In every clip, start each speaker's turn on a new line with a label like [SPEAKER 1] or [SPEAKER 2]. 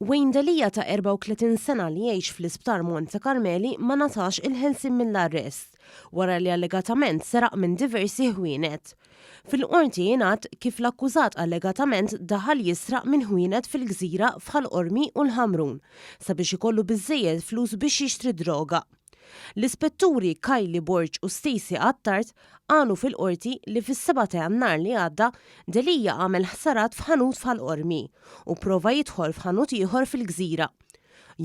[SPEAKER 1] Wayne Delia ta' 34 sena li jgħix fl-Isptar Monte Carmeli ma ngħatax il-ħelsien mill-arrest wara li allegatament seraq minn diversi ħwienet. Fil-Qorti jingħad kif l-akkużat allegatament daħal jisraq minn ħwienet fil-Gżira f'Ħal Qormi u l-Ħamrun sabiex ikollu biżżejjed flus biex jixtri d-droga. L-Ispetturi Kylie Borg u Stacey Attard qalu fil-Qorti li fis-sebgħa ta' Jannar li għadda, Delia għamel ħsarat f'ħanut f'Ħal Qormi u pprova jidħol f'ħanut ieħor fil-Gżira.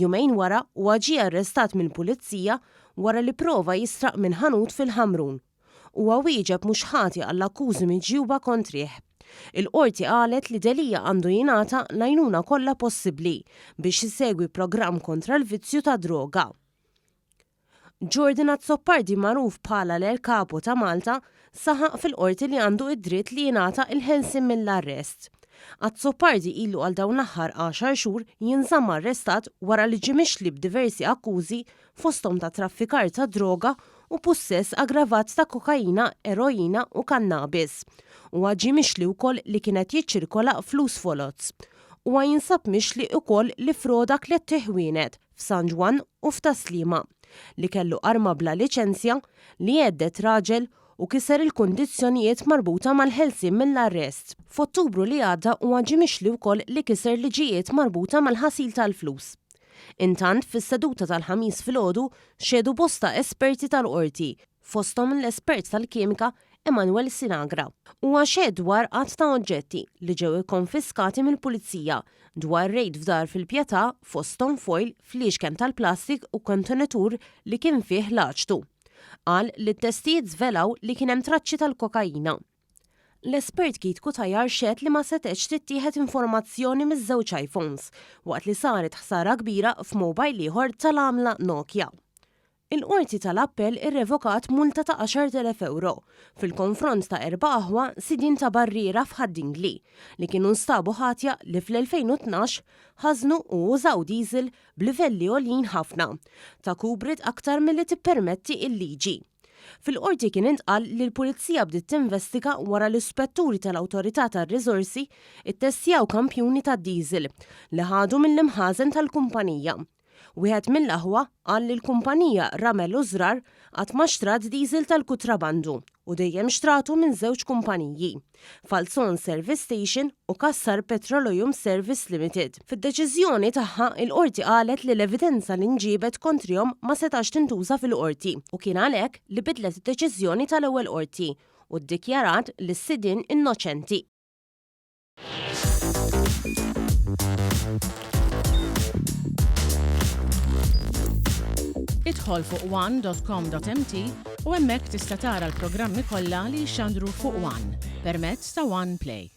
[SPEAKER 1] Jumejn wara huwa ġie arrestat mill-Pulizija wara li pprova jisraq minn ħanut fil-Ħamrun. Huwa wieġeb mhux ħati għall-akkużi miġjuba kontrih. Il-Qorti qalet li Delia għandu jingħata l-għajnuna kollha possibbli biex isegwi programm kontra l-vizzju tad-droga. Jordan Azzopardi magħruf bħala l-El Capo ta' Malta saħaq fil-Qorti li għandu id-dritt li jingħata il-ħelsien mill-arrest. Azzopardi ilu għal dawn l-aħħar għaxar xhur jinżamm arrestat wara li ġie mixli b'diversi akkużi fosthom ta' traffikar ta' droga u pussess aggravat ta' kokaina, eroina u kannabis. Huwa ġie mixli wkoll li kien qed jiċċirkola flus foloz. Huwa jinsab mixli ukoll li ffroda tlett iħwienet f'San Ġwann u f'Tas-Sliema, li kellu arma bla liċenzja, li hedded raġel u kiser il-kundizzjonijiet marbuta mal-ħelsien mill-arrest. F'Ottubru li għadda huwa ġie mixli wkoll li kiser liġijiet marbuta mal-ħasil tal-flus. Intant, fis-seduta tal-Ħamis filgħodu xehdu bosta esperti tal-Qorti, fosthom l-espert tal-kimika Emanuel Sinagra. Huwa xehed dwar għadd ta' oġġetti li ġew ikkonfiskati mill-Pulizija dwar rejd f'dar fil-Pietà fosthom foil, fliexken tal-plastik u kontenitur li kien fih l-aċtu. Qal li t-testijiet żvelaw li kien hemm traċċi tal-kokaina. L-espert Keith Cutajar xehed li ma setgħetx tittieħed informazzjoni miż-żewġ iPhones waqt li saret ħsara kbira f'mobile ieħor tal-għamla Nokia. Il-Qorti tal-Appell irrevokat multa ta' 10,000 ewro fil-konfront ta' erba' aħwa sidien ta' barriera f'Ħad-Dingli li kienu nstabu ħatja li fl-2012 ħażnu u użaw diesel b'livelli għoljin ħafna ta' kubrit aktar milli tippermetti l-liġi. Fil-Qorti kien intqal li l-Pulizija bdiet tinvestiga wara li spetturi tal-Awtorità tar-Riżorsi ttestjaw kampjuni tad-diesel li ħadu mill-imħażen tal-kumpanija. Wieħed mill-aħwa qal li l-kumpanija Ramel u Żrar qatt ma xtrat diesel tal-kutrabandu u dejjem xtratu minn żewġ kumpaniji, Falzon Service Station u Cassar Petroloeum Service Limited. Fid-deċiżjoni tagħha, il-Qorti qalet li l-evidenza li nġiebet kontrihom ma setax tintuża fil-Qorti u kien għalhekk li bidlet id-deċiżjoni tal-ewwel Qorti u ddikjarat lis-sidien innoċenti.
[SPEAKER 2] Idħol fuq one.com.mt u hemmhekk tista' tara l-programmi kollha li jixxandru fuq One permezz ta' One Play.